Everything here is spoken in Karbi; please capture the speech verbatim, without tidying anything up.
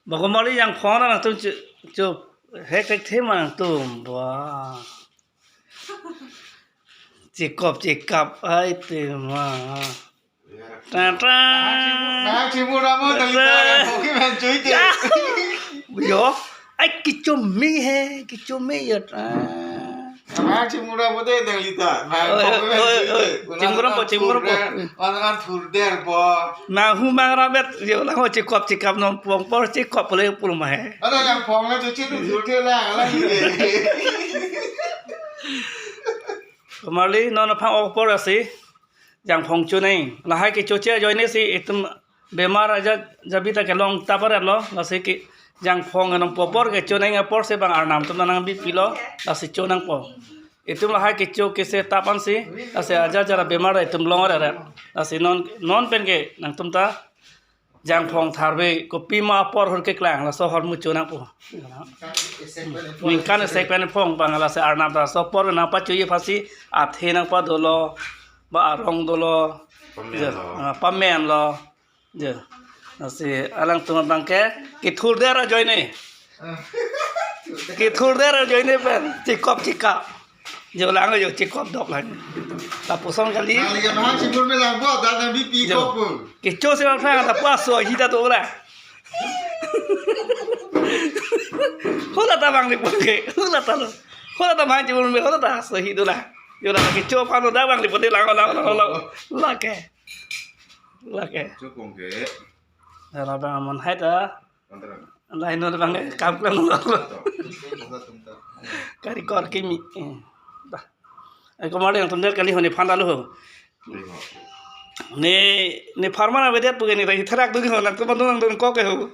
Bakomali jangphong nangtum chu, chu hek thekthe ma nangtum. Ba. Chekop chekap ai te ma. Ta ta. Nahak chimu, nahak chimu ramo, nang ita yang poki men chui te. Ya. Yo, ai kecho me he, kecho me ya ta. Nahak chimu ramo de nang ita. Nang Oi, poki men oi, chui oi. Te. Chimu ramo, chimu ramo. Mana kan thurder po. Nang humang ramet, yo, nang ho chekop chekap nonpong apor chekop pule pulo ma he. Ada jangphong na chuchi tu thur the la, la ni de. Komarli, non aphan ok apor lasi jangphong chonang. Lahai kechoche ajoine si itum bemar aja jabi ta kelong tap aret lo, lasi ke jangphong nonpong apor kechonang apor si bang Arnam atum nangbi pilo, lasi chonangpo. Itum lahai kecho kese tap ansi, lasi aja jara bemar itum long aret aret. Lasi non, non pen ke nangtum ta jangphong tharve kopi ma apor hur keklang laso ahormu chonangpo. Ningkan isi pen phongo bang lasi Arnam ta laso apor nangpachoji aphansi athe nangpadolo, ba arong dolo, Pamen je, lo. Ah, pamen lo, je. Lasi alangtum abang ke kethurder ajoine. Kethurder ajoine pen chekop chekap. Jo lang jo chekop dok lang. Lapuson kali. Nang lagi mahal sibur me lang bo, dan nang B P Jo. Kop pun. Kecho si bang sang, lapu aso hi ta do la. Hola ta bang ni pun ke, hola ta lo. Hola ta mahal sibur me, hola ta aso hi do la. Jo la kecho aphan lo ta bang ni pun lang, lang, lang, lang. Lake. Lake. Chukong ke. Hala bang aman hai ta. Antara. Lain lo bang ke, kam klang lo. Kari kor kimi. Bah. Ai komarli nangtum der kali ho nephan ta lo ho. Ne, ne pharma na vedet pu ke ne lagi therak do ke ho, nangtum nangtum kok ke ho.